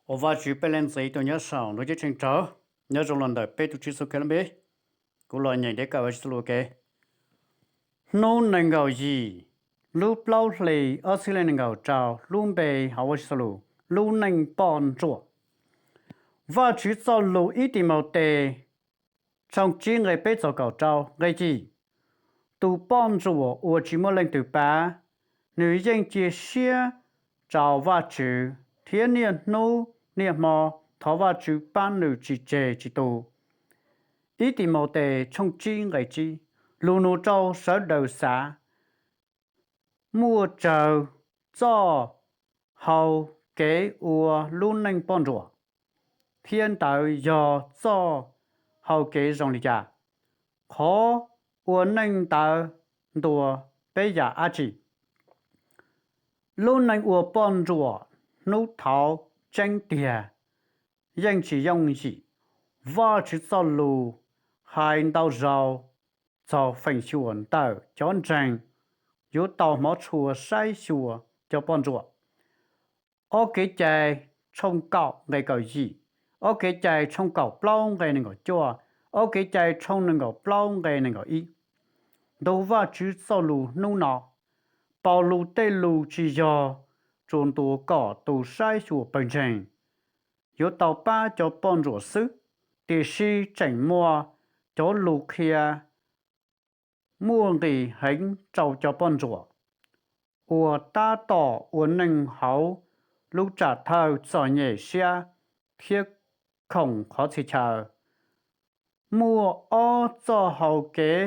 Ua Vajtswv peb leej txiv tus nyob saum ntuj ceeb tsheej tsaug, nyob zoo los ntawm peb tus Tswv Yexus Khetos lub npe, kuv los nyeem thiab kawm Vajtswv txoj lus ua ke. Hnub nees nkaum yim lub plaub hlis ob txhiab leej nees nkaum rau lub npe hauv Vajtswv txoj lus, lub neej poj ntsuam. Vajtswv txoj lus ib Timautes tshooj tsib nqe peb txog kaum rau nqe yim. Tus poj ntsuam uas tsis muaj leej twg pab, nws yeej cia siab rau Vajtswv thiab niaj hnub niaj hmo thov Vajtswv pab nws tsis tseg tsis tu. Ib Timautes tshooj tsib nqe tsib. Lus nug rau sawv daws xav: muaj tsawg txoj hau kev ua lub neej poj ntsuam, thiab ntawd yog txoj hau kev zoo li cas? Qhov ua neej ntawd ntuas peb yam dab tsi? Lub neej ua poj ntsuam hnub thaud tseeb tiag yeej tsis yooj yim. Vajtswv txoj lus hais ntau zaus txog feem xyuam ntawm cov ntseeg yuav tau hmov tshua saib xyuas cov poj ntsuam. Ob Kev cai tshooj kaum nqe kaum yim, Ob Kev cai tshooj kaum plaub nqe nees nkaum cuaj, Ob Kev cai tshooj nees nkaum plaub nqe nees nkaum ib. Ntu Vajtswv txoj lus hnub no, Paulus tej lus tsis yog tsuas ntuas kom tus saib xyuas pawg ntseeg yuav tau pab cov poj ntsuam xwb, tiam sis tseem muaj cov lus qhia muaj nqis heev rau cov poj ntsuam uas tab tom ua neej hauv lub tsam thawj txom nyem siab thiab khoom qhov txhia chaw. Muaj ob txoj hau kev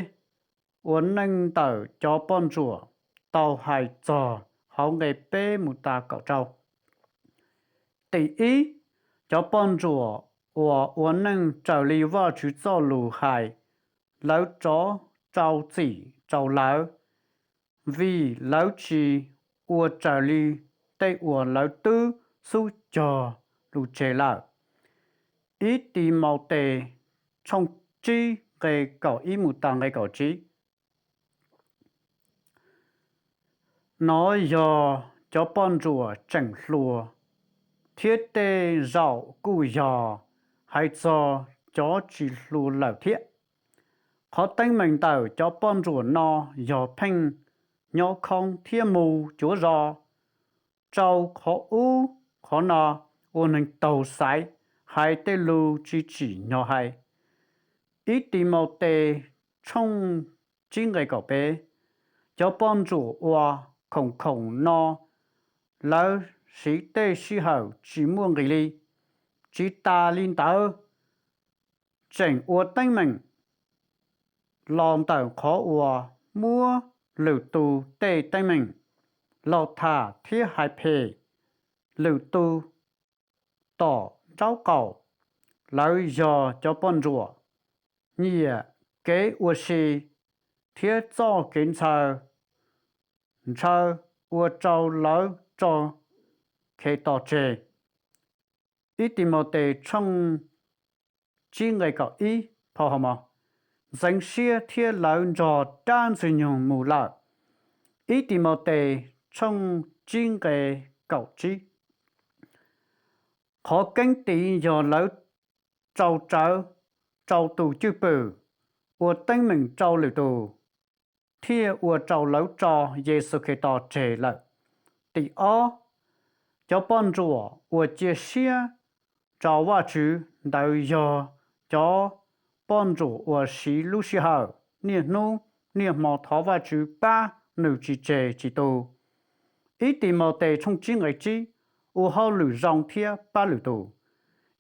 ua neej ntawm cov poj ntsuam tau hais txog hauv nqe peb mus tas kaum rau. Tim ib, cov poj ntsuam uas ua neej raws li Vajtswv txoj lus hais, lawv rov rau txim rau lawv, vim lawv tsis ua raws li tej uas lawv twb xub cog lus tseg lawm. Ib Timautes tshooj tsib nqe kaum ib mus tas nqe kaum tsib. Nov yog cov poj ntsuam tseem hluas, thiab tej zaum kuj yog hais txog cov tsis hluas lawm thiab. Qhov teeb meem ntawm cov poj ntsuam no yog pheej nyob khoob thiab mus cuav zos. Rau qhov ub qhov no, ua neeg taug xaiv, hais tej lus tsis tsim nyog hais. Ib Timautes tshooj tsib nqe kaum peb, cov poj ntsuam uas khoom khoom no, lawv siv tej sij hawm tsis muaj nqis li. Tsis tas li ntawd, tseem ua teeb meem los ntawm qhov uas muab lwm tus tej teeb meem los tham thiab hais phem lwm tus tom nraub qaum. Lawv yog cov poj ntsuam nyiam kev ua si thiab txoj kev ntshaw ntshaw ua rau lawv tso Khetos tseg. Ib Timautes tshooj tsib nqe kaum ib, phau hauv mos, ntxeev siab thiab lawv nrog rab ntxwg nyoog mus lawm. Ib Timautes tshooj tsib nqe kaum tsib. Qhov keeb tiv yog lawv rau rawv rau tus cwj pwm, ua teeb meem rau lwm tus, thiaj ua rau lawv tso Yexus Khetos tseg lawm. Tim ob, cov poj ntsuam uas cia siab rau Vajtswv ntawd yog cov poj ntsuam uas siv lub sij hawm niaj hnub niaj hmo thov Vajtswv pab nws tsis tseg tsis tu. Ib Timautes tshooj tsib nqe tsib, ua hauj lwm zoo thiab pab lwm tus.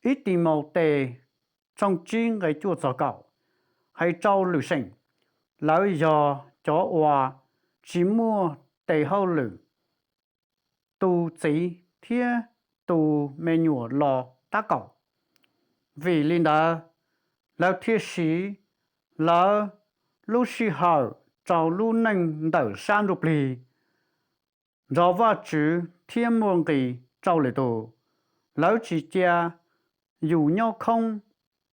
Ib Timautes tshooj tsib nqe cuaj txog kaum, hais rau lwm seem, lawv yog cov uas tsis muaj tes hauj lwm, tus txiv thiab tus me nyuam los tab kaum. Vim li ntawd, lawv thiaj siv lawv lub sij hawm rau lub neej ntawm sab ntsuj plig, nrog Vajtswv thiab muaj nqis rau lwm tus. Lawv tsis cia yus nyob khoob,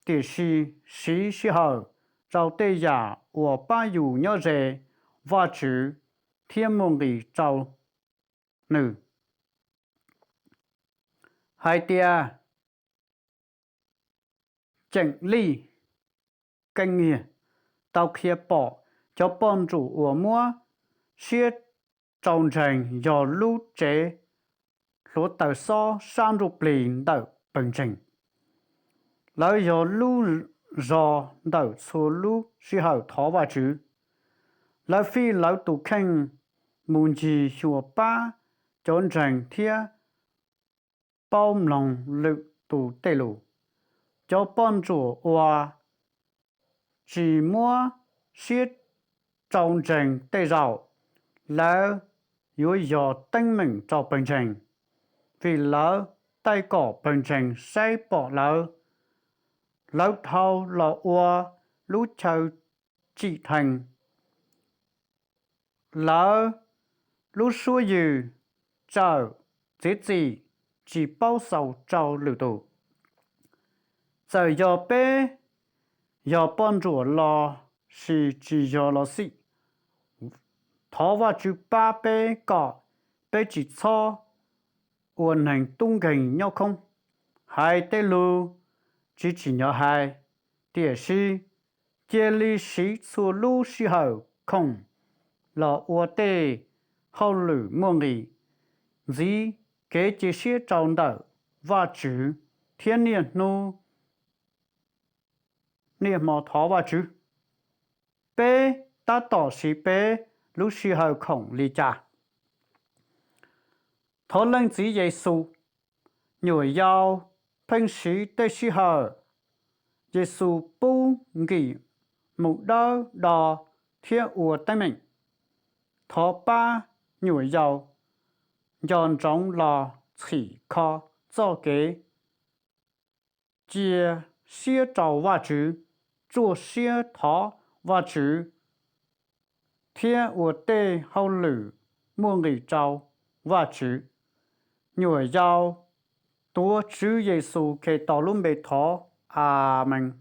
tiam sis siv sij hawm rau tej yam uas pab yus nyob ze Vajtswv thiab muaj nqis rau Nws. Hais tias Ceem Lij Keej Nyiag tau qhia pom cov poj ntsuam uas muab siab rau ntseeg yog lub tsev hluav taws xob sab ntsuj plig ntawm pawg ntseeg. Lawv yog lub zog ntawm txhua lub sij hawm thov Vajtswv. Lawv fij lawv tus kheej mus ncig xyuas pab cov ntseeg thiab paub mloog lwm tus tej lus. Cov poj ntsuam uas tsis muab siab rau ntseeg tej zaum lawv yuav yog teeb meem rau pawg ntseeg, vim lawv taij kom pawg ntseeg saib pom lawv. Lawv dhau los ua lub chaw tsim dheev, lawv lub suab yws tsawm txiav txim, tsis paub xaus rau lwm tus. Txawm yog peb yog poj ntsuam los sis tsis yog los xij, thov Vajtswv pab peb kom peb tsis txhob ua neeg tub nkeeg nyob khoob, hais tej lus tsis tsim nyog hais. Tiam sis cia li siv txhua lub sij hawm khoom los ua tej hauj lwm muaj nqis, ntxiv kev cia siab rau ntawm Vajtswv thiab niaj hnub niaj hmo thov Vajtswv. Peb tab tom siv peb lub sij hawm khoom li cas? Thov Leej Txiv Yexus. Nyuam yaus pheej siv tej sij hawm Yexus pub nkim mus dawb do thiab ua teeb meem. Thov pab nyuam yaus nco ntsoov los txhim kho txoj kev cia siab rau Vajtswv, tsuas siab thov Vajtswv thiab ua tej hauj lwm muaj nqis rau Vajtswv. Nyuam yaus tuav Tswv Yexus Khetos lub npe thov, Amees.